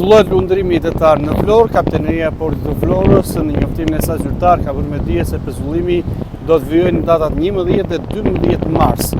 Pezullohet lundrimi detar në Vlorë, kapiteneria e portit të Vlorës në njoftimin e saj zyrtar ka bërë me dije se pezullimi do të vijojë në datat 11 dhe 12 mars.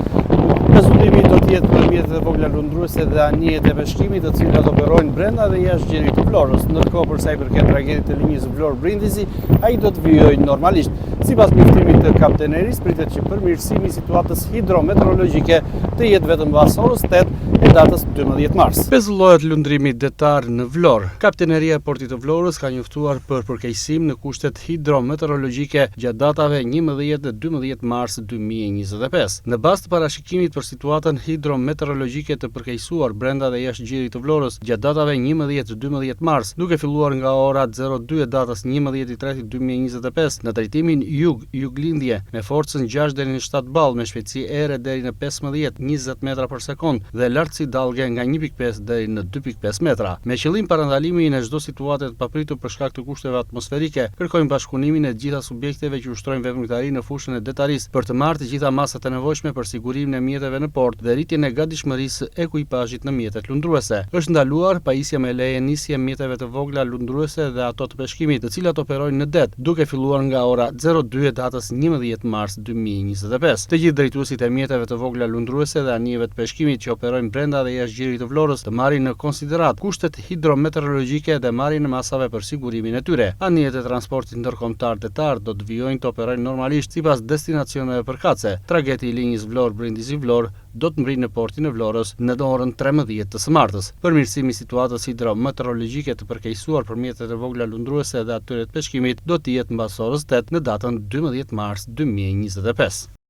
Pezullimi do të jetë për mjetet e vogla lundruese dhe anijet e peshkimit, të cilat operojnë brenda dhe jashtë gjirit të Vlorës. Ndërkohë, për sa i përket tragetit të linjës Vlorë-Brindisi, ai do të vijojë normalisht. Sipas njoftimit të kapitenerisë, pritet që përmirësimi i situatës hidrometeorologjike të jetë vetëm mbas orës 8 e datës 12 mars. Pezullohet lundrimi detar në Vlorë. Kapiteneria e Portit të Vlorës ka njoftuar për përkeqësim në kushtet hidrometeorologjike gjatë datave 11 dhe 12 mars 2025. Në bazë të parashikimit për situatën hidrometeorologjike të përkeqësuar brenda dhe jashtë gjirit të Vlorës gjatë datave 11 12 mars, duke filluar nga ora 02 e datës 11 i 3 2025 në drejtimin jug, juglindje, me forcën 6 deri në 7 ballë, me shpejtësi ere deri në 15, 20 metra për sekondë dhe lartësi dallge nga 1.5 deri në 2.5 metra. Me qëllim parandalimin e çdo situate të papritur për shkak të kushteve atmosferike, kërkojmë bashkëpunimin e të gjitha subjekteve që ushtrojnë veprimtari në fushën e detarisë për të marrë të gjitha masat e nevojshme për sigurimin e mjeteve në port dhe rritjen e gatishmërisë së ekuipazhit në mjetet lundruese. Është ndaluar pajisja me leje nisje mjeteve të vogla lundruese dhe ato të peshkimit, të cilat operojnë në det, duke filluar nga ora 02 e datës 11 mars 2025. Të gjithë drejtuesit e mjeteve të vogla lundruese dhe anijeve të peshkimit që operojnë brenda dhe jashtë gjirit të Vlorës të marrin në konsideratë kushtet hidrometeorologjike dhe marrjen e masave për sigurimin e tyre. Anijet e transportit ndërkombëtar detar do të vijojnë të operojnë normalisht sipas destinacioneve përkatëse. Trageti i linjës Vlorë-Brindisi-Vlorë do të mbrijë në portin e Vlorës në orën 13 të së martës. Përmirësimi i situatës hidrometeorologjike të përkeqësuar për mjetet e vogla lundruese dhe atyre të peshkimit do të jetë mbas orës 8 në datën 12 mars 2025.